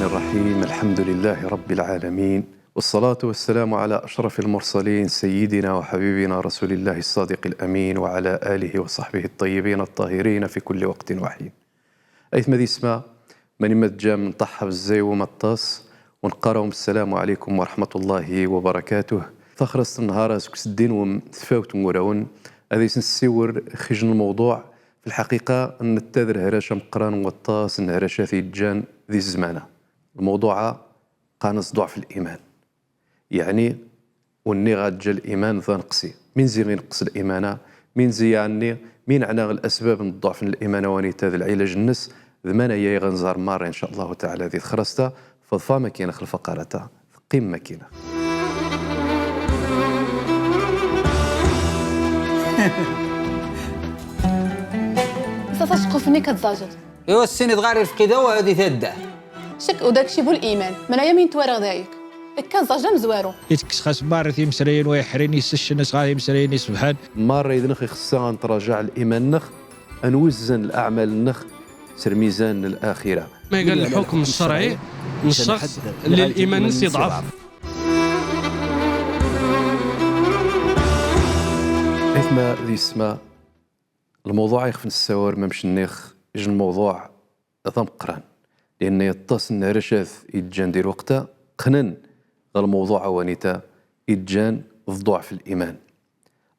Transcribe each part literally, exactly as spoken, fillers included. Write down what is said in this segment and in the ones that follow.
الرحيم. الحمد لله رب العالمين، والصلاة والسلام على أشرف المرسلين سيدنا وحبيبنا رسول الله الصادق الأمين وعلى آله وصحبه الطيبين الطاهرين في كل وقت وحين. Aytma d yessma, mani ma tejjam, nṭaḥab zzay-wum aṭṭas, u nqqar-awm السلام عليكم ورحمة الله وبركاته. Taxrast n nnhar, aseggas-agi-nwum, tfawt n wurawen, ad as-nessiwel x ijj n lmewḍuɛ. Fi lḥaqiqa, netta d lehrac ameqqran n waṭas n lehracat i yeǧǧan di zzman-a. Lmewḍuɛ-a qqaren-as ḍḍuɛf n liman. Yeɛni, ur nniɣ ad ǧǧa liman d aneqqsi. Min zi ineqqes liman-a, min zi, yeɛni, min ɛna lasbab n ḍḍuɛf n liman a wanita d lɛilaj-nnes, d manaya i ɣa nẓer merra, in ca Allahu taɛala, di texrast-a, faḍfa makin x lfaqarat-a, teqqim makin. Sa taceqquft-nni ad tẓaǧeḍ. Iwa ssini tɣari lfqida wa hadi tadda. Cek u dak cibu liman, manaya min twaraɣ dayek. Akka ẓaǧ amezwaru. Itekkes xas marra timesrayin wa iḥrin, yessecnes ɣer timesrayin isebḥan. Marra idnex ixessa ad netrajaɛ liman-nnex, ad nwezzen laɛmal-nnex s lmizan n laxira. Ma iga lḥukm ccerɛi n ccex lli liman-nnes iḍɛef. Aytma d yessma, lmewḍuɛ ixef nessawar, mamec nniɣ, ijj lmewḍuɛ d ameqqran, lianna aṭas n lehracat i yeǧǧan di lweqt-a qqnen ɣer lmewḍuɛ a wanita i yeǧǧan d ḍḍuɛf n liman.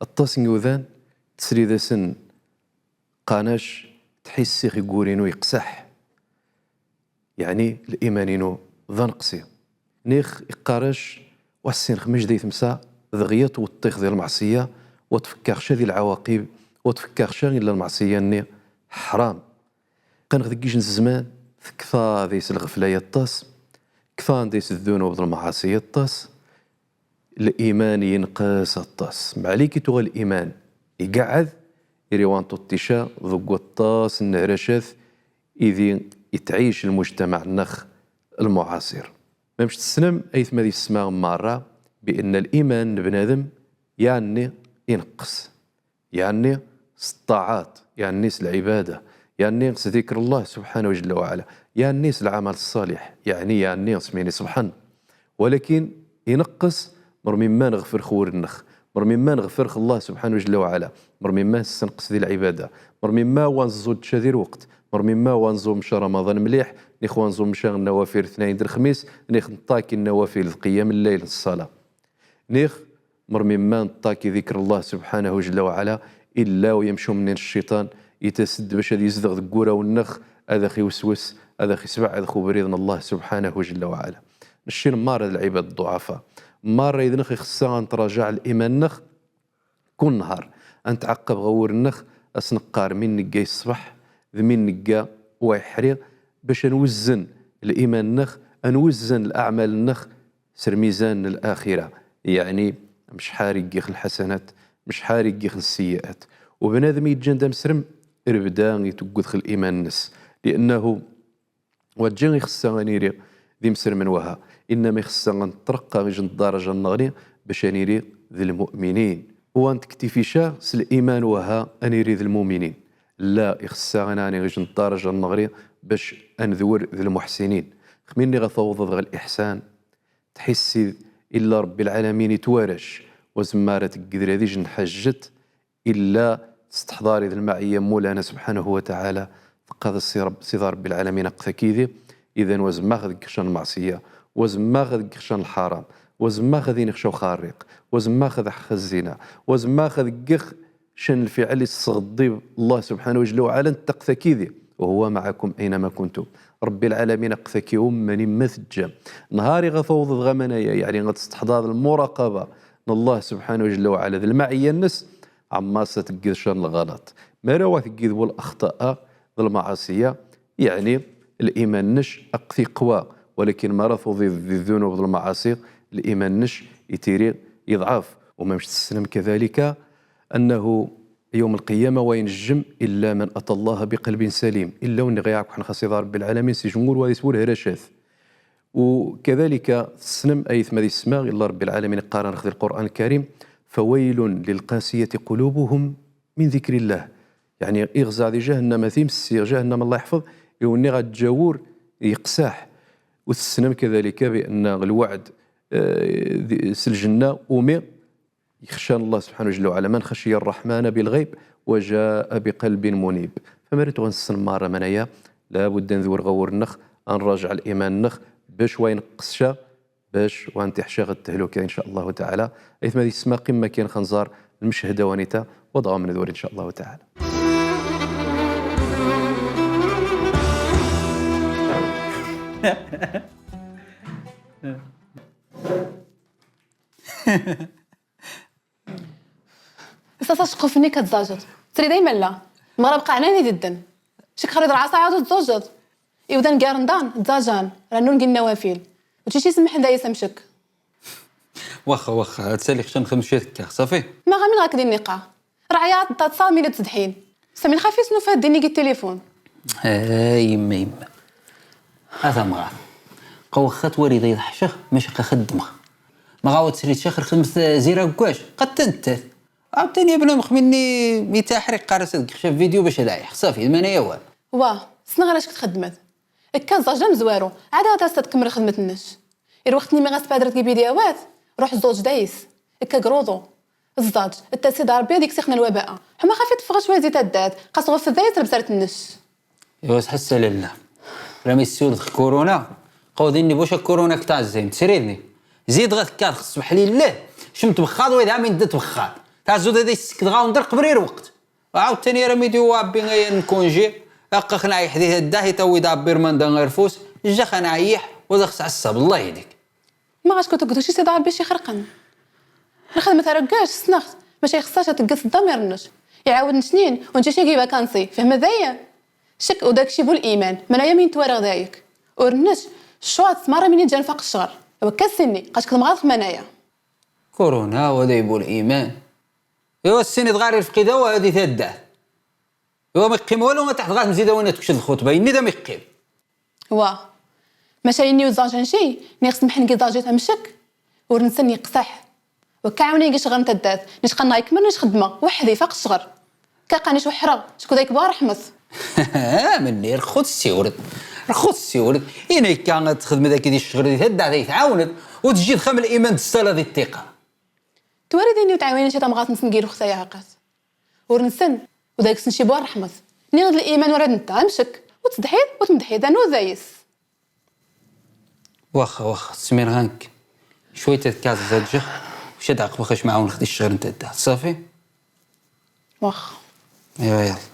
Aṭas n yiwdan tesliḍ-asen qqaren-ac, tḥissi x igguri-nu yeqseḥ, yeɛni liman-inu d aneqqsi. Nix iqqar-ac, wa ssinen x mec day temsa, dɣi ad tweṭṭix di lmeɛṣiyya, wa tfekka x ca di lɛawaqib, wa tfekka x ca illa lmeɛṣiyya-nni ḥram. Qqaren-x deg ijj n zzman, tekter day-s lɣefla aṭas, ktren day-s ddunub d lmeɛaṣi aṭas, liman yenqes aṭas. Mɛlik i tuɣal liman iqeɛɛed, iri wa nṭuṭṭica deg waṭas n lehracat idi itɛic lmujtamaɛ-nnex lmuɛaṣir. Mamec tessnem, aytma d yessma, merra, bi anna liman n bnadem, yeɛni, ineqqes. Yeɛni s ṭṭaɛat, yeɛni s lɛibada, yeɛni s dikr Allah subḥanahu jalla wa ɛala, yeɛni s lɛamal ṣṣaliḥ, yeɛni, yeɛni s min iṣebḥen. Walakin ineqqes mer mimma neɣfer x wur-nnex, mer mimma neɣfer x Allah subḥanahu jalla wa ɛala, mer mimma nessenqes di lɛibada, mer mimma wa nẓẓu-d ca di lweqt, mer mimma wa nẓum ca Ramaḍan mliḥ, nix wa nẓum ca nnawafil letnayen d lexmis, nix nṭaki nnawafil d qiyam llayl n ṣṣala. Nix mer mimma nṭaki dikr Allah subḥanahu jalla wa ɛala, illa u yamcum-nni n cciṭan itas-d bac ad izdeɣ deg wurawen-nnex, ad ax iweswes, ad ax isbeɛɛed x ubrid n Allah subḥanahu jalla wa ɛala. Nečči merra d lɛibad ḍḍuɛafa. Merra idnex ixessa ad netrajaɛ liman-nnex kul nnhar, ad netɛaqab ɣer wur-nnex, ad s-neqqar min negga i ṣṣbeḥ d min negga wa iḥri, bac ad nwezzen liman-nnex, ad nwezzen laɛmal-nnex s lmizan n laxira, yeɛni mecḥar i gix lḥasanat, mecḥar i gix sseyyi'at. U bnadem i yeǧǧan d amesrem, lebda i tugged x liman-nnes, liannahu wa ǧǧa ixessa ad niri d imesremen waha, innama ixessa ad nettreqqa ijj n ddaraja nneɣni bac ad niri d lmuminin. Wa ntektifi ca s liman waha ad niri d lmuminin. La, ixessa ad nani ijj n ddaraja nneɣni bac ad nedwer d lmuḥsinin. Xmi nni ɣa tawḍeḍ ɣer liḥsan, tḥissid illa Ṛebbi lɛalamin itwara-c, wa zemma ara tegged rad ijj n lḥajet, illa testeḥḍarid lmaɛiyya n Mulana subḥanahu wa taɛala, teqqaḍ-as si Ṛeb-, Sidi Ṛebbi lɛalamin aqt-akidi, idan wa zemma ax ad ggex ca n lmeɛṣiyya, wa zemma ax ad ggex ca n lḥaram, wa zemma ax ad inix ca uxarriq, wa zemma ax ad ḥex zzina, wa zemma ax ad ggex ca n lfiɛl isɣeḍḍib Allah subḥanahu jalla wa ɛala, netta aqt-akidi, وهو معكم أينما كنتم. Ṛebbi lɛalamin aqt-akiwum mani ma teǧǧam. Nhaṛ i ɣa tawḍeḍ ɣa manaya, yeɛni ɣa testeḥḍarid lmuraqaba n Allah subḥanahu jalla wa ɛala d lmaɛiyya-nnes, ɛemmaṛ s ad teggid ca n lɣalaṭ. Mi ara wa teggid bu laxṭa'a d lmaɛaṣiyya, yeɛni liman-nnec aqt iqwa, walakin mi ara tawḍid di ddunub d lmaɛaṣi, liman-nnec itiri yeḍɛef. U mamec tessnem kadalika annahu yawm lqiyama wa inejjem illa man ata Allaha biqalbin salim, illa win ɣa iɛekkxen ɣer Sidi Ṛebbi lɛalamin s ijj n wur wa d-iswul hracat. U kadalika tessnem, aytma d yessma, illa Ṛebbi lɛalamin iqqar-aneɣ di Lqur'an Lkarim, فويل للقاسية قلوبهم من ذكر الله. Yeɛni, iɣzaɛ di jahannama, timessi ɣ jahannama, Allah iḥfeḍ, i wenni ɣa ǧǧa wur yeqseḥ, وتسنم كذلك بأن الوعد، آه، ذي-، سلجنة أمي يخشى الله سبحانه جل وعلا، من خشي الرحمن بالغيب وجاء بقلب منيب. فما ريت غنسن مرة منايا، لابد نذور غور نخ، نراجع الإيمان نخ، باش وين قسشة، باش وانتحشى غد تهلوكا إن شاء الله تعالى. أيثما ذي السما قمة كاين خنزار المشهدة ونيتا وضغام نذور إن شاء الله تعالى. Sasa cqufni katẓaǧeḍ. Tri dayma la. Mɣreb qɛnan idedden. Cek xrid rɛasa ɛawd tẓuǧeḍ. Iwdan gar nḍan, ẓaǧan, rannun gi nnawafil. Učici semmḥen da yis amcek. Waxxa, waxxa, ad saliɣ can xemsa tekka, ṣafi? Ma ɣamin ɣak di nniqa. Rɛaya taḍsa min ad tedḥin. Sami lxafi snufad dinni gi tilifun. Ay, yemma, yemma. A tamɣart. Qa waxxa twari da iḍḥ cix, maca qa xeddmeɣ. Ma ɣawa tsri cix rxemt zira gwac, qa tantat. Ɛawtani abnam xminni mi taḥriq qaras ad gxca vidéo bac ad ɛiḥ, ṣafi, d mana yawal. Wa, sneɣ ara cek txeddmet. Akka ẓaǧ amezwaru, ɛad ad as-tkemmel lxedmet-nnes. Irwextni mi ɣas badret gi bidyawat, ruḥ ẓuǧ dayes. Akka gruḍu. Ẓaǧ, ttasi d Ṛebbi ad iksixna lwaba'a. Ḥuma xafi teffeɣ cwiya zi taddart, qas ɣef dayes lebsart-nnes. Iwa s ḥassa lalla. Rami ssiwlet x kuruna, qawdinni buc a kuruna k taɛzzayem, tsridni. Zid ɣa tekkaḍ x ṣṣbeḥ lillah, cem tbexxaḍ wa idha min d tbexxaḍ. Taɛzzuḍ ad issekd ɣa undar qbel irweqt. Ɛawtani ara mi d-yuwa Ṛebbi ayen n kunji, aqqa xna iḥdit addah itawid Ṛebbi rmanda ɣer fus, jja xna iḥ, wa d axs ɛessab, Allah ydik. Ma ɣas kuntu gduc i Sidi Ṛebbi cixerqen. Lxedmet ara ggac, ssneɣ-t, maca ixṣṣac ad teggez ddamir-nnes. Iɛawed ncnin, u nečči cigi vacances, fehmet dayen? Cek, u dak ci bu liman, mana ya min twaraɣ dayek. Ur nnes, ccuɛt, merra min iǧan faq ccɣel. Wakka sinni, qas kdem ɣer-x manaya. Kuruna, wa day bu liman. Iwa ssini tɣari lfqida wa hadi taddart. Iwa ma iqqim walu, ma taḥt ɣas mzida win ad tkced lxutba, inni da ma iqqim. Wa. Maca inni u ẓaǧ anci, niɣ semmḥen gi ẓaǧit amcek, ur nsen iqsaḥ. Wakka ɛawni gi ccɣel n taddart, nic qanna ikmel nic xeddmeɣ, weḥdi, faq ccɣel. Ka qanic weḥreɣ, cku da ikba ṛeḥmet. Menni, rxu tessiwred, rxu tessiwred. Ina ikka ad txedmed akka di ccɣel di taddart ay tɛawned, u tejjid xam liman d ssala di ttiqa. Twari dinni u tɛawin anci tamɣart nsen gi lwext ay ɛaqat. Ur nsen, u da iksen ci bu ṛeḥmet. Niɣ d liman ur ad netta, amcek, u tedḥid, u tmedḥid, anu dayes. Waxxa, waxxa, tesmir ɣank. Cwiya ad kkaẓ zaǧǧex, u cad ɛaqbex ac mɛawnx di ccɣel n taddart. Ṣafi? Waxxa. Iwa, yalla.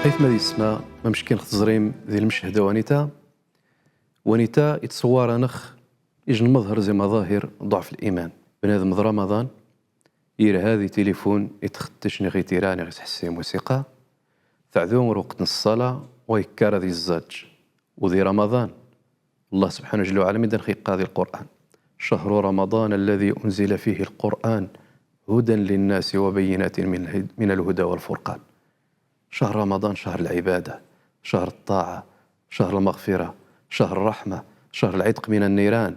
Aytma d yessma, mamec kan teẓrim di lmeched a wanita, wanita ittṣewwar-anex ij n lmeḍher zi maḍahir ḍuɛf liman. Bnadem d Ramaḍan, irha di tilifun, itxettec niɣ itira niɣ isḥessi i lmusiqa, teɛdu ɣer lweqt n ṣṣala, wa yekkar ad iẓẓaǧ. U di Ramaḍan, Allah subḥanahu jalla wa ɛala mi d-nexi yeqqar di Lqur'an: شهر رمضان الذي أنزل فيه القرآن هدى للناس وبينات من الهد-، من الهدى والفرقان. شهر رمضان شهر العبادة، شهر الطاعة، شهر المغفرة، شهر الرحمة، شهر العتق من النيران.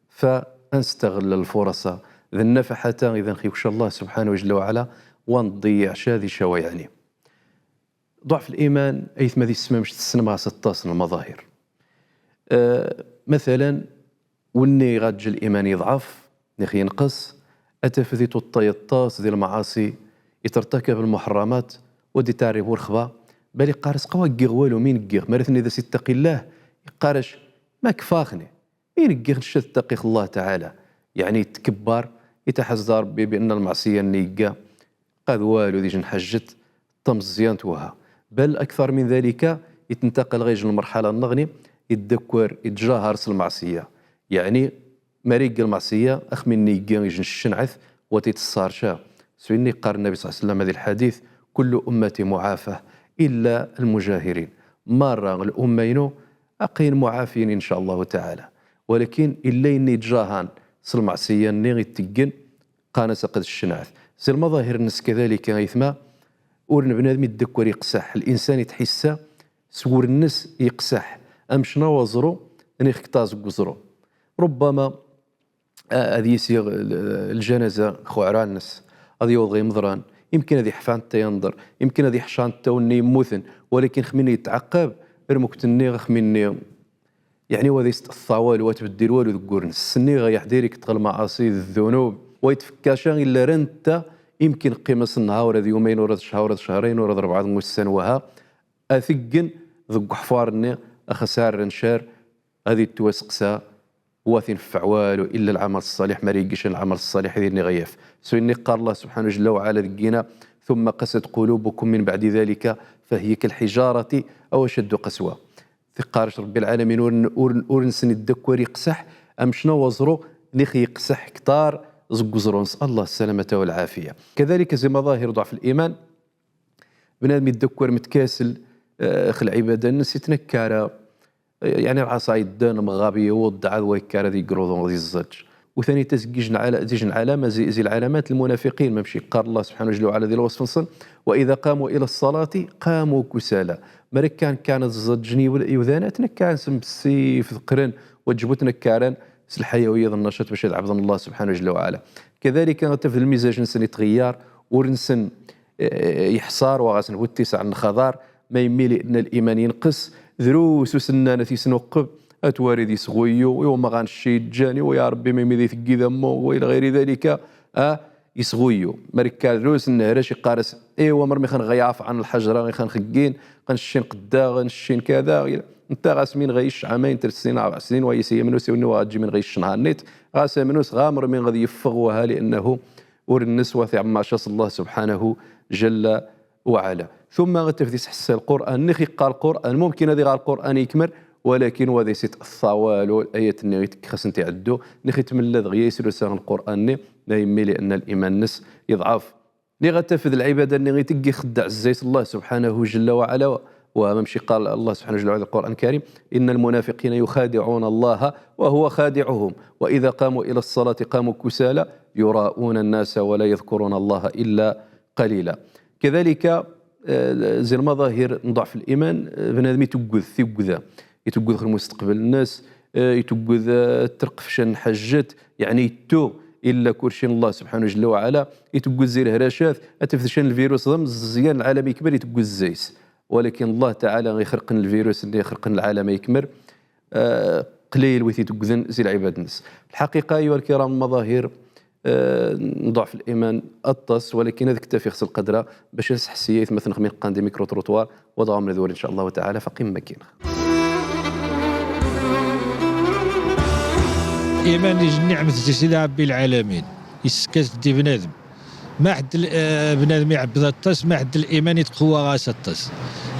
Fa ad nestaɣel lfuṛaṣ d nnafaḥat i da nexi yekca Allah subḥanahu jalla wa ɛala, wa nḍeyyeɛ ca di ca wa yeɛni. Ḍuɛf liman, aytma d yessma, mamec tessnem ɣas aṭas n lmaḍahir. Eh, matalan, wenni iɣ ad ǧǧ liman iḍɛef, niɣ inqes, ad tafed ituṭṭay aṭas di lmaɛaṣi, itrtakab lmuḥerramat, wa d-itɛerrib ur xba, bal iqqar-as qa wa ggiɣ walu, mi n ggiɣ, ma ra tennid-as ittaqi llah, iqqar-ac ma kfaɣ-tni. Mi n ggiɣ nec ad ttaqix Allah taɛala, yeɛni itkebbar, itaḥaz da Ṛebbi bi anna lmeɛṣiya-nni igga, qa d walu d ij n ḥajjet, d tameẓẓyant waha. Bal aktar min dalika, itntaqal ɣa ij n lmerḥala nneɣni, iddakkar, itjahar s lmeɛṣiya. Yeɛni, ma ra igga lmeɛṣiya, axmi-nni igga ij n ccenɛet, wa t-itṣṣar ca. S winni iqqar Nnabi ṣalla Llahu ɛalayhi wa sallam di lḥadit: كل أمتي معافى إلا المجاهرين. Merra lumma-inu, aqayen muɛafiyen, in ca Llahu taɛala. Walakin illa inna itjahan s lmeɛṣiya-nni itteggen, qqaren-as aqd ccenɛet. Si lmaḍahir-nnes kadalika, aytma, ur n bnadem iddakkar iqsaḥ. Linsan itḥissa s wur-nnes iqsaḥ. Amec n awaẓru, niɣ ktaẓ deg uẓru. Rubbama, a-, ad yisiɣ l-, ljanaza x uɛrar-nnes, ad yawweḍ ɣ imeḍran, Imkin ad iḥfa netta yanḍer, imkin ad iḥca netta unni yemmuten, walakin xmi nni yetɛaqab, rmuktenni xmi nni, yeɛni, wa ad isteqsa walu, wa ad tbeddil walu deg ur-nnes. Nniɣ-ayeḥ direct ɣer lmaɛaṣi d ddunub, wa yetfekka ca illa ra netta, imkin qqim-as nnhar, ura d yumayn, ura d ccher, ura d cehrayn, ura d rebɛa n wussan, waha, ad t-ggen deg uḥfar-nni, ax as-arren car, ad ittwaseqsa, wa t-ineffeɛ walu illa lɛamal ṣṣaliḥ, ma ra yeggi ca n lɛamal ṣṣaliḥ, d inni ɣ-yaf. S winni qqar Allah subḥanahu jalla wa ɛala deg yina: ثم قست قلوبكم من بعد ذلك فهي كالحجارة أو أشد قسوة. Tiqqarec Ṛebbi lɛalamin ur n-, ur n-, ur nsen iddakk war iqsaḥ, amcna waẓru, nix iqsaḥ ktar zeg uẓru-nnes. Allah ssalamata wa lɛafiya. Kadalik zi maḍahir ḍuɛf liman, bnadem iddakk war metkasel, eh, x lɛibada-nnes, itnakkara, eh, yeɛni lɛaṣa iddan, mɣab iwweḍ-d ɛad wa ikkara ad igruḍ ad iẓẓaǧ. U tanit-as zi ijn lɛala-, zi ijn lɛalama, zi, zi lɛalamat lmunafiqin, mamec iqqar Allah subḥanahu jalla wa ɛala di lweṣf-nsen: وإذا قاموا إلى الصلاة قاموا كسالى. Ma ra kkan, kkan ad ẓẓaǧen iw-, iwdan, tnakkan s mbessif, ḍeqqren, wa ǧǧbu tnakkaran s lḥayawiya d nnacaṭ bac ad ɛebden Allah subḥanahu jalla wa ɛala. Kadalik ad tafed lmizaj-nsen itɣiyyar, ur nsen eh, iḥṣar, wa ɣas nbu ttiseɛ n lxaḍar, ma yemmi li'anna liman yenqes, drus usennan ad t-isnuqqeb, ad t-warid isɣuyyu, iwa ma ɣa necci yeǧǧan, iwa ya Ṛebbi ma yemmi d iteggid ammu, wa ila ɣayri dalika, ah, isɣuyyu. Ma ra kkan drus n lehrac iqqar-as, iwa mer mi xan ɣa yɛaf ɛan lḥajra, i xan xeggin, xan ccin qedda, xan ccin kada, ila. Netta ɣas min ɣa yecc ɛamayn, tret snin, rbeɛ snin, wa yis yamnus, iwa nni wa ɣa ǧǧi min ɣa yecc nhan-nit, ɣas amnus ɣa mer min ɣa d-yeffeɣ waha, li'annahu ur nnes wa t-iɛemmer ca s Allah subḥanahu jalla wa ɛala. Tumma ad tafed isḥessa Lqur'an, nix iqqar Lqur'an, mumkin ad iɣar Lqur'an ikmer, walakin wa ad is-iteṣṣa walu, ayat-nni itekk xas n-t-iɛeddu, nix itmella dɣi isrusa n Lqur'an-nni, ma yemmi li'anna liman-nnes iḍɛef. Nix ad tafed lɛibada-nni iteggi ixeddeɛ zzay-s Allah subḥanahu jalla wa ɛala, wa mamec iqqar Allah subḥanahu jalla wa ɛala di Lqur'an Lkarim: إن المنافقين يخادعون الله وهو خادعهم وإذا قاموا إلى الصلاة قاموا كسالى يراءون الناس ولا يذكرون الله إلا qalila. Kadalika, eh, zi lmaḍahir n ḍuɛf liman, eh, bnadem itugged tigda, itugged x lmustaqbal-nnes, eh, itugged, eh, terqef ca n lḥajet, yeɛni ittu illa kulci n Allah subḥanahu jalla wa ɛala, itugged zi lehracat, ad tafed ca n lvirus d ameẓẓyan, lɛalam ikmer itugged zzay-s. Walakin Allah taɛala ixelqen lvirus-nni, ixelqen lɛalam ikmer, eh, qlil wi t-ituggden zi lɛibad-nnes. Lḥaqiqa, ayuha lkiram, lmaḍahir, eh, n ḍuɛf liman aṭas, walakin ad ktafiɣ s lqadra bac ad nseḥsi aytmaten-nneɣ mi neqqan di micro-trottoir, wa dɣa ad nḍul in ca Allah taɛala f aqim makkin. Liman ij nniɛmet zi Sidi Ṛebbi lɛalamin, isekka-t-id i bnadem. Ma ḥedd l-, eh, bnadem iɛebbed aṭas, ma ḥedd liman itqewwa ɣas aṭas.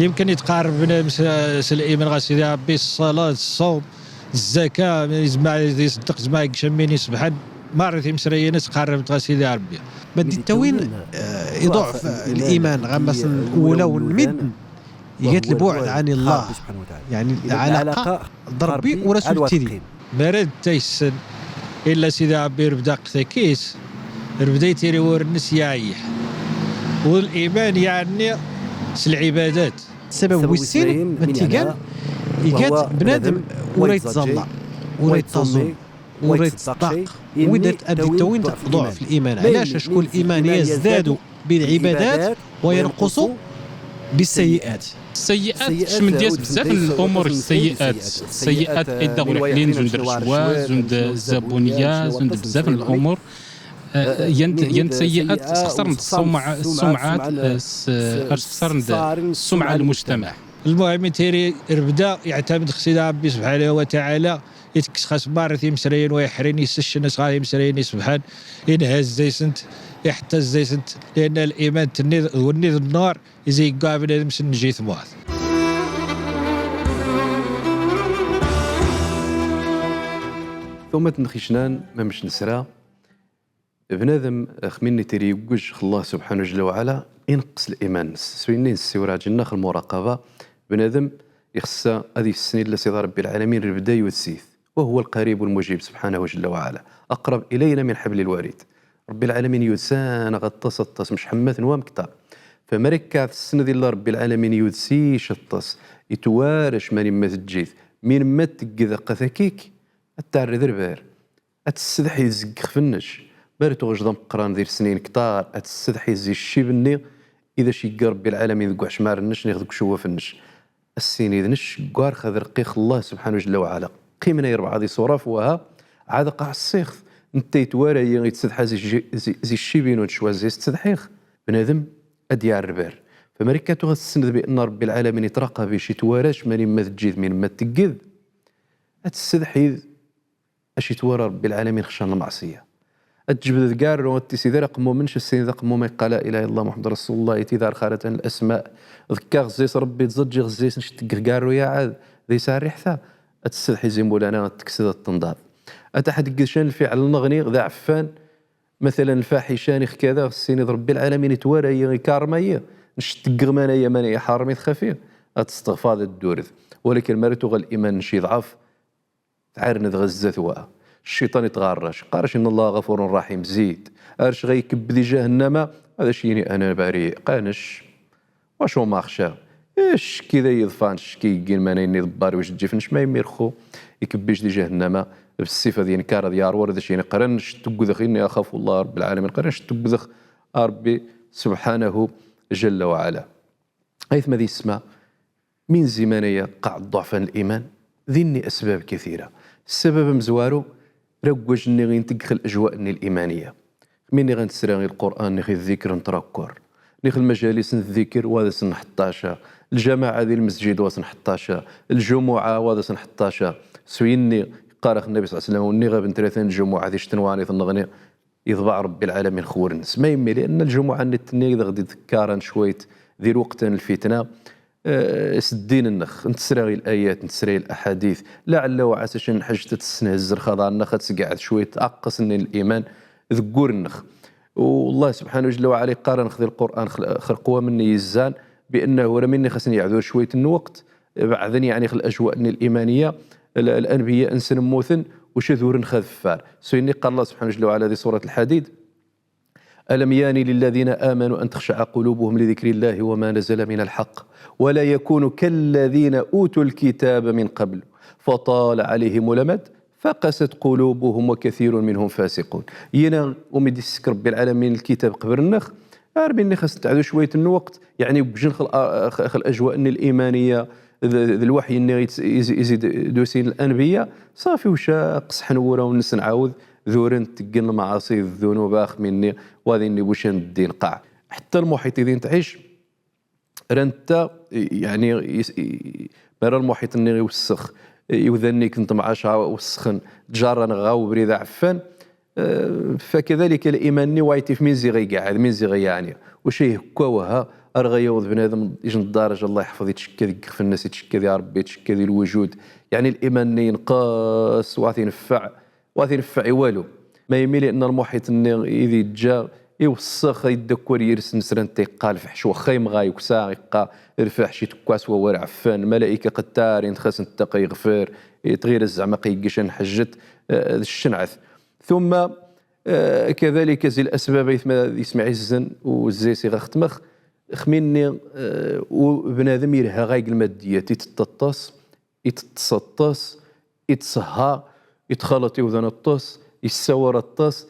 Yemken itqarreb bnadem s, s liman ɣer Sidi Ṛebbi, ṣṣalat, ṣṣawm, zzaka, izmer ad iṣeddeq, izmer ad yečč am win isebḥen, marra timesrayin ad tqarreb ɣer Sidi Ṛebbi. Ma d-ittawin, eh, iḍuɛf liman ɣer masen wulawen n medden, iga-t lbuɛd ɛan Allah. Yeɛni lɛalaqa d Ṛebbi ur as-ur ttili. Mi ara d-tayssen, illa Sidi Ṛebbi irbed aqtakis, irbed ay tiri wur-nnes yaɛyiḥ. Wal iman yeɛni s lɛibadat. Ssabab wis sin ma t-igan, iga-t bnadem ur a yettẓalla, ur a yettaẓum, ur a yettṣeddaq. Wid ad d-ittawin ḍuɛf liman. Ɛlac? Acku liman yazdadu بالعبادات وينقص بالسيئات. السيئات، تشمل ديال بزاف الامور، السيئات، السيئات ايضا غلحنين، زند الرشوة، زند الزبونية، زند بزاف الامور. آه، ينت-، ينت سيئات، تخسر السمعة، السمعات، آه، س-، آه، تخسر السمعة المجتمع. المهم، تيري ربدا يعتمد خص سيدي ربي سبحانه وتعالى، يتكس خاص مارث يمسرين ويحرين يسشن، خاص يمسرين يسبحان، ينهز زيسنت، يحتز زيسنت، لأن الإيمان تنيذ، والنيذ النار، إذا يقع بنادم سن جيث موعد. Tumma n ixicnan, ma mec nesra, bnadem, xmi nni tiri yewwej x Allah subḥanahu jalla wa ɛala, ineqqes liman-nnes. S winni nessiwel ɣer lǧenna x lmuraqaba, bnadem ixess ad yessen illa Sidi Ṛebbi lɛalamin, lebda yudsi-t. وهو القريب المجيب سبحانه جل وعلا، أقرب إلينا من حبل الوريد. Ṛebbi lɛalamin yudes-aneɣ aṭas, aṭas, mec ḥemma-t n wamektar. Fa mi ara akka tessneḍ illa Ṛebbi lɛalamin yudes-ic aṭas, itwarec mani ma teǧǧiḍ, min ma tegged aqatak-ik, ad t-terreḍ rbar, ad tessedḥiḍ zeg ixef-nnek, Bal tuɣ ijḍ ameqqran di lesnin ktar, ad tessedḥiz zi ccib-nni i d ac-igga Ṛebbi lɛalamin deg uɛecmar-nnec niɣ deg ucewwef-nnec. Ad s-tinid nnec ggwar xa d rqiq Allah subḥanahu jalla wa ɛala. Qqimen ay rebɛa d iṣuraf waha, ɛad aqaɛ ssiɣt, netta itwara-yi, itsedḥa zi, zi, zi ccib-inu nnec wa zzay-s ttsedḥiɣ. Bnadem ad d-iɛerreb ar. Fa Marika tuɣ ad tessend bi anna Ṛebbi lɛalamin itraqab-ic, itwara-c mani ma teǧǧid, mani ma tegged. Ad tessedḥid ac itwara Ṛebbi lɛalamin xcan lmeɛṣiyya. Ad tǧebded garru, ad tisid ar aqemmum-nnec, ad s-tinid aqemmum iqqa la ilaha illallah Muḥemmed Rasulullah, itid ar xaratan lasma, ḍekkaɣ zzay-s Ṛebbi, ttẓaǧǧiɣ zzay-s, nnec teggeɣ garru-ya ɛad, d isɛa rriḥta, ad tessedḥiz i Mulana, ad tekkseḍ, ad tenḍaḍ. Ad taḥ ad tegged can lfiɛl nneɣni, d aɛeffan, matalan lfaḥica niɣ kada, ad s-tinid Ṛebbi lɛalamin itwara-yi, ikarrem-ayi, nnec teggeɣ mani-ya, mani iḥeṛṛem i txafi, ad testeɣfaḍ, ad tdured. Walakin mara tuɣal liman-nnec iḍɛef, tɛarned ɣa zdat wa. Cciṭan itɣarrac, iqqar-ac inna Allaha ɣafurun raḥim, zid. Arc ɣa ikebbed i jahannama, ad ac-yini ana bari, qanec. Wacu ma xcaɣ? Ccekk i d ay iḍfan, ccekk i yeggin mani-nni iḍebbar i ujeǧǧif-nnec, ma imir xu ikebbed-ic di jahannama, bessif ad yenkar, ad yeṛwar, ad ac-yini qran nnec tuggdex, inni axafu Allah Ṛebbi lɛalamin, qran nnec tuggdex a Ṛebbi subḥanahu jalla wa ɛala. Aytma d yessma, min ziman-aya qqaɛ ḍḍuɛf n liman, dinni asbab kathira. Ssabab amezwaru, ragwaj-nni i nteggex lajwa-nni limaniya. Xmi nni ɣa nsra i Lqur'an, niɣ i ddikr n trakkur, niɣ lmajalis n ddikr wa d ass n ḥeṭṭac, ljamaɛa di lmesǧid wa d ass n ḥeṭṭac, ljumuɛa wa d ass n ḥeṭṭac. S winni iqqar-ax Nnabi ṣalla Llahu ɛalayhi wa sallam, wenni ɣaben tlata n ljumuɛa di ccetwa n iḍ nneɣni, iḍbeɛ Ṛebbi lɛalamin xwur-nnes. Ma yemmi? Lianna ljumuɛa-nni d tenni i ɣ-d-id-kkaran cwayt di lweqt n lfitna, eh, s ddin-nneɣ, ntesra i layat, ntesra i laḥadit, laɛella wa ɛasa can n lḥajet ad tessenhezz lxaḍer-nneɣ, ad tesgeɛd cwayt aqqes-nni n liman deg wur-nneɣ. U Allah subḥanahu jalla wa ɛala iqqar-aneɣ di Lqur'an, xl-, xlq wamma nni yezzan, bi annahu ra minni xasen yeɛdur cwayt n lweqt, beɛden, yeɛni, xl lajwa-nni limaniya, l-, lanbiya-nsen mmuten, uc ad uren xa deffar. S winni iqqar Allah subḥanahu jalla wa ɛala di surat Lḥadid, ألم يأن للذين آمنوا أن تخشع قلوبهم لذكر الله وما نزل من الحق ولا يكونوا كالذين أوتوا الكتاب من قبل فطال عليهم الأمد فقست قلوبهم وكثير منهم فاسقون. Yina umi d-issekk Ṛebbi lɛalamin lkitab qbel-nneɣ, ar minni xas nteɛdu cwayt n lweqt, yeɛni, wejjen xl-, xl-, xl-ajwa-nni limaniya, d, d lwaḥyi-nni i, i, i d-usin lanbiya, ṣafi uca qesḥen wurawen-nsen ɛawed, duren, teggen lmaɛaṣi d ddunub, ax minni, wa d inni bucan ddin qaɛ. Ḥetta lmuḥiṭ i din tɛic, rant-a, yeɛni, is-, i-, mara lmuḥiṭ-nni iwessex, iwdan-nni kent mɛaca wessxen, ttjarran ɣa ubrid aɛeffan, eh, fakadalika liman-nni wa itif min ziɣ iqɛed, min ziɣ yeɛni. Uca ihekka waha, ar ɣa yawḍ bnadem ijn ddaraja, Allah iḥfeḍ, itcekka deg ixef-nnes, itcekka di Ṛebbi, itcekka di lwujud. Yeɛni liman-nni inqes, wa t-ineffeɛ, wa t-ineffeɛ i walu. Ma yemmi? Lianna lmuḥiṭ-nni i d-iǧǧa iwessex, iddakkar yir-s nesrant, iqqa lfeḥc, waxxa imɣa yuksa, iqqa lfeḥc, itekkas wawal ɛeffan, lmalaika qed ttarin-t xas netta qa iɣfer, i tɣiras zeɛma qa iggi can n lḥajet, eh, d ccenɛet. Tumma, eh, kadalika zi lasbab aytma d yisem ɛizzen u zzay-s i ɣa xetmeɣ, xmi nni, eh, u bnadem irha ɣa ig lmaddiyat, iteṭṭeṭṭes, iteṭṭes aṭas, itṣehha, itxalaṭ iwdan aṭas, issawar aṭas,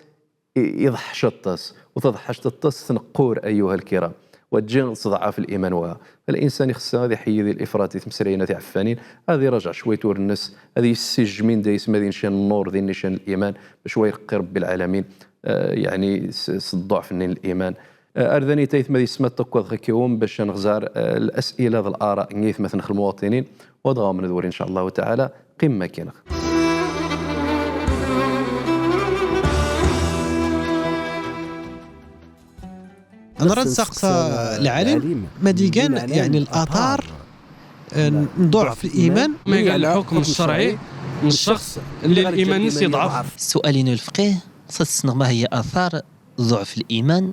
i-, iḍeḥḥec aṭas. U taḍeḥḥact aṭas tneqqur, ayyuha lkiram. Wa tǧi s ḍɛaf liman wa. Linsan ixeṣṣa ad iḥeyyed i lifraṭ di tmesrayin tiɛeffanin, ad iraǧeɛ cwayt ur-nnes, ad yessijj min da yisem ad inca nnur, d inna inca liman, bac wa ireqqi Ṛebbi lɛalamin, eh, yeɛni s, s ḍḍuɛf-nni n liman. Eh, ar da nit aytma d yessma, ṭṭakkaḍ xa kiwum bac ad nɣzar, eh, lasila d lara n yaytmaten x lmuwaṭinin, wa dɣa ad nḍewwer, in ca Llahu taɛala, qqim makinneɣ. Nra nsaqsa lɛalim ma d igan, yeɛni, latar n ḍuɛf liman. Ma igan lḥukm ccerɛi n ccexṣ lli liman-nnes iḍɛef. Ssual-inu lfqih, xas ad ssneɣ ma hiya atar ḍuɛf liman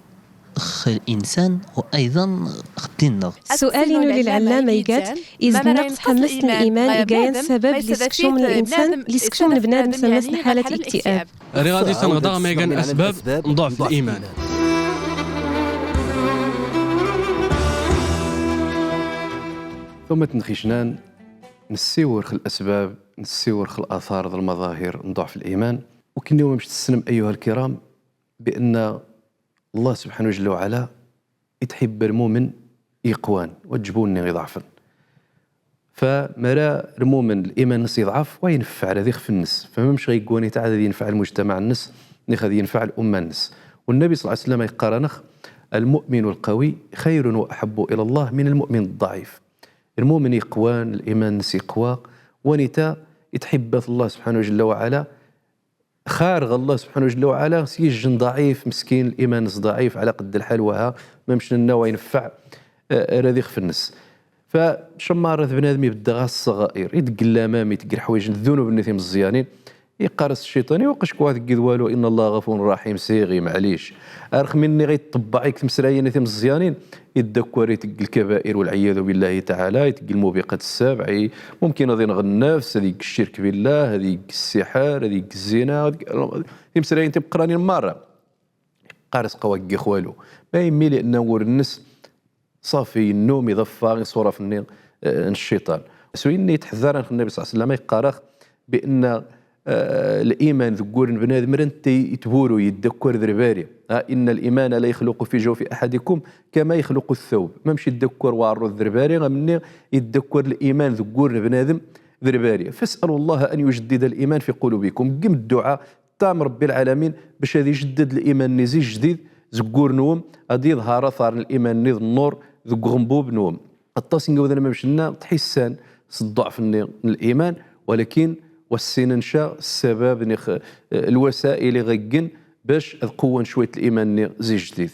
x linsan u ayḍan x ddin-nneɣ. Ssual-inu lli lɛellama iga-t, is d nneqṣ ḥemmest n liman iga yan ssabab lli sekcum n linsan, lli sekcum n bnadem s ammas n ḥalat iktiab. Riɣ ad isanɣ daɣ ma igan asbab n ḍuɛf liman. Tumat n xicnan, nessiwr x lasbab, nessiwr x latar d lmaḍahir n ḍuɛf liman. U kenni wa mec tessnem, ayyuha lkiram, بأن الله سبحانه جل وعلا يتحب المؤمن يقوان وتجبوني يضعفن. فمرا المؤمن الإيمان يضعف وينفع على ذي خف النس، فما مش غيقواني تعالى ذي ينفع المجتمع النس، ني خذ ينفع الأمة النس. والنبي صلى الله عليه وسلم يقارنخ: المؤمن القوي خير وأحب إلى الله من المؤمن الضعيف. المؤمن يقوان، الإيمان نس يقوى، ونتا يتحب الله سبحانه جل وعلا، خارغ الله سبحانه جل وعلا سيجن ضعيف مسكين، الإيمان نس ضعيف على قد الحال، وها ما مش لنا وينفع، آه، راه ذي خف النس. فشمار ذ بنادم يبدا غا الصغائر، يدق اللمام، يدق الحوايج، الذنوب اللي ثم الزيانين، يقارس الشيطان، يوقش كوا ذك والو، إن الله غفور رحيم، سيغي، معليش. أرخ مني غيتطبع يك تمسرايين ثم الزيانين، يدكر يتق الكبائر والعياذ بالله تعالى، يتق الموبقات السبع، ممكن هذه ينغ النفس، هذه يق الشرك بالله، هذه يق السحر، هذه يق الزنا، هذه يق، تمسرايين تبقرانين مرة. قارس قوا يق خوالو. ما يمي لأنه ور النس صافي النوم يضفى صورة فني، آه، الشيطان. سويني يتحذر النبي صلى الله عليه وسلم يقارخ بأن، آه، الإيمان ذكور بنادم رنت يتبورو يدكر ذرباري. آه، إن الإيمان لا يخلق في جوف أحدكم كما يخلق الثوب. ما مشي يدكر وعرو ذرباري، غمني يدكر الإيمان ذكور بنادم ذرباري. فاسألوا الله أن يجدد الإيمان في قلوبكم. قم الدعاء تام ربي العالمين باش هذه يجدد الإيمان نزي جديد، زكور نوم، هذه يظهر أثار الإيمان نيض النور، ذك غنبوب نوم. الطاسين قوذنا ما مشنا تحسان صدع في الني-، الإيمان، ولكن والسين نشا السبب نخ-، الوسائل غيقن باش القوة شوية الإيمان ني زي جديد.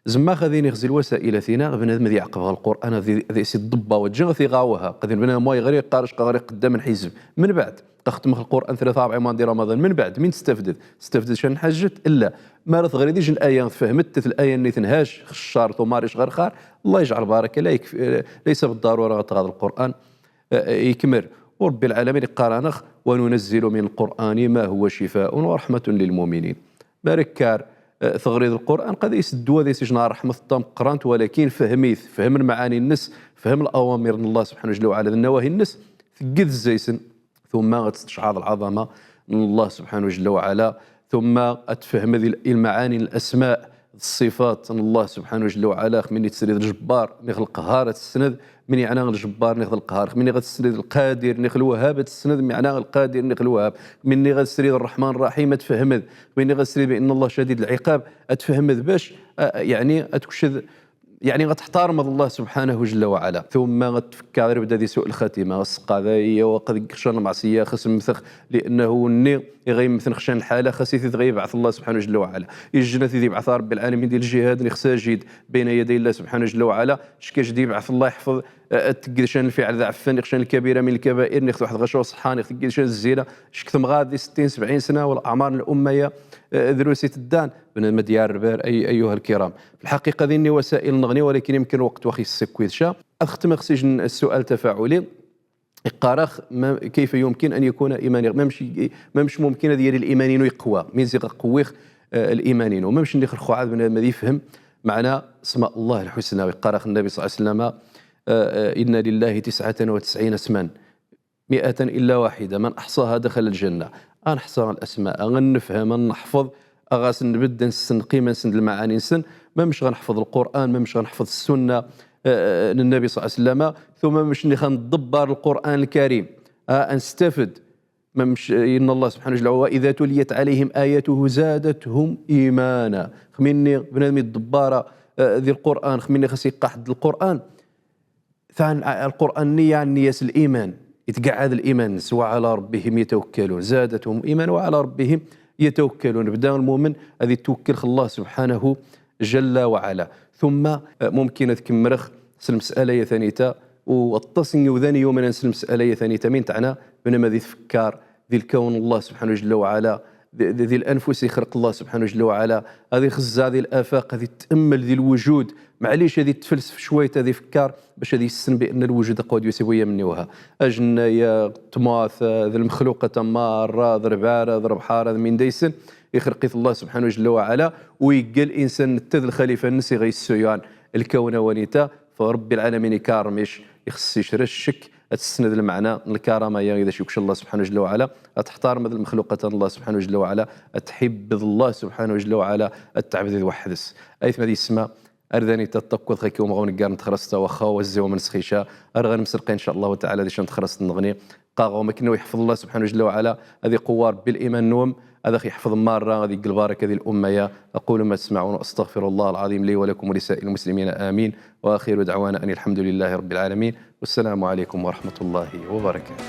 زما خذيني خزي الوسائل ثينا، بنادم ذي يعقب غا القرآن، ذي، ذي سي الضبة وجه ثي غاوها، قد بنادم ما يغري قارش قغري قدام الحزب. من بعد، تختمخ القرآن ثلاثة أربع أيام ديال رمضان، من بعد مين تستفدد؟ تستفدد شان حاجة؟ إلا ما راه تغريديش الآية، فهمت الآية اللي تنهاش خشار ثم ريش غير خار، الله يجعل بركة، لا يكفي، ليس بالضرورة غتغاض القرآن، آه، يكمل. وربي العالمين يقارنخ: "وننزل من القرآن ما هو شفاء ورحمة للمؤمنين". بارك كار، آه، تغريد القرآن قد يسدوا ذي سجن رحمة الطام قرانت، ولكن فهميت، فهم المعاني النس، فهم الأوامر من الله سبحانه جل وعلا، النواهي النس، تقد الزيسن. ثم غتستشعر العظمة من الله سبحانه جل وعلا، ثم غتفهم ذي المعاني، الأسماء، الصفات من الله سبحانه جل وعلا. خميني تسريد الجبار، نيخ القهار تسند، من يعنى الجبار، نيخ القهار. خميني غتسريد القادر، نيخ الوهاب تسند، معنى القادر، نيخ الوهاب. خميني غتسريد الرحمن الرحيم، تفهمذ. خميني غتسريد بأن الله شديد العقاب، تفهمذ باش، آه، يعني، تكشذ يعني غتحترم الله سبحانه جل وعلا، ثم غتفكر غير بدا ذي سوء الخاتمة، غتسقى ذا هي وقد كشان المعصية خصم مثخ، لأنه ني غيمثن خشان الحالة خاصيتي غيبعث الله سبحانه جل وعلا. الجنة ذي يبعث رب العالمين ديال الجهاد نخساجد بين يدي الله سبحانه جل وعلا، شكاش دي يبعث الله يحفظ، آه، تقدشان الفعل ذا عفان، يخشان الكبيرة من الكبائر، نخذ واحد غشوة صحة، نخذ تقدشان الزينة، شك ثم غادي ستين سبعين سنة والأعمار الأمية، آه، دروسي تدان، بنادم ديال الربار، أي-، أيها الكرام. في الحقيقة ذي ني وسائل نغني، ولكن يمكن وقت واخي السكويت شا. أختم خصيجن السؤال التفاعلي. إقارخ ما، كيف يمكن أن يكون إيماني؟ ما مش، ما مش ممكن هذه الإيمانين يقوى. مين زي قويخ، آه، الإيمانين؟ وما مش نخر خوعاد بنادم يفهم معنى أسماء الله الحسنى. ويقارخ النبي صلى الله عليه وسلم، آه، آه، "إن لله تسعة وتسعين اسما". مائة إلا واحدة، من أحصاها دخل الجنة. أنحصى الأسماء، غنفهم، نحفظ، أغاس نبدا نسن قيمة، نسن المعاني، نسن، ما مش غنحفظ القرآن، ما مش غنحفظ السنة، آه، آه، للنبي صلى الله عليه وسلم، ثم مش نخ ندبر القرآن الكريم، آه، نستفد، ما مش، إن الله سبحانه وتعالى: "وإذا تليت عليهم آياته زادتهم إيمانا". خميني بنادم الدبارة، آه، ذي القرآن، خميني خاص يقاحد القرآن، ثان القرآن نية، نية الإيمان، يتقعد الإيمان، "وعلى ربهم يتوكلون، زادتهم إيمانا وعلى ربهم يتوكلون". بدا المؤمن الذي توكل خ الله سبحانه جل وعلا. ثم، آه، ممكن أذكر مرخ سلم مسألة ثانية، والتصني وذاني يوم أنا سلم مسألة ثانية، من تعنى بنما ذي تفكار ذي الكون الله سبحانه جل وعلا، ذي، ذي، ذي الأنفس يخلق الله سبحانه جل وعلا، هذه خزة، هذه الآفاق، هذه تأمل ذي الوجود، معليش هذه تفلسف شوية، هذه فكار باش هذه يسن بأن الوجود قد يسيب ويا مني وها. أجنة يا طماث، ذي المخلوقة تمارة، ذي ربارة، ذي ربحارة، ذي من ديسن، يخلقيت الله سبحانه جل وعلا، ويقل الإنسان نتذ الخليفة النسي غي السيان الكون ونيتا، فرب العالمين يكارمش، يخصيش رشك، ad tessned lmeɛna n lkarama-ya i d acu ikcel Allah subḥanahu jalla wa ɛala, ad teḥtarmed lmexluqat n Allah subḥanahu jalla wa ɛala, ad tḥibbed Allah subḥanahu jalla wa ɛala, ad tɛebded weḥd-s. Aytma d yessma, ar d anita ṭṭakk ad xaki umɣaw neggar n txrast-a, waxxa wazziw am nsxica, ar ɣa nemselqi, in ca Allahu taɛala, di ca n txrast nneɣni. Qqaɣ-awem akken ad wen-iḥfeḍ Allah subḥanahu jalla wa ɛala, ad iqewwa Rebbi liman-nwen, ad ax-iḥfeḍ marra, ad igg lbaraka di lumma-ya. أقول ما تسمعون، أستغفر الله العظيم لي ولكم ولسائر المسلمين، آمين. وآخر دعوانا أن الحمد لله رب العالمين. والسلام عليكم ورحمة الله وبركاته.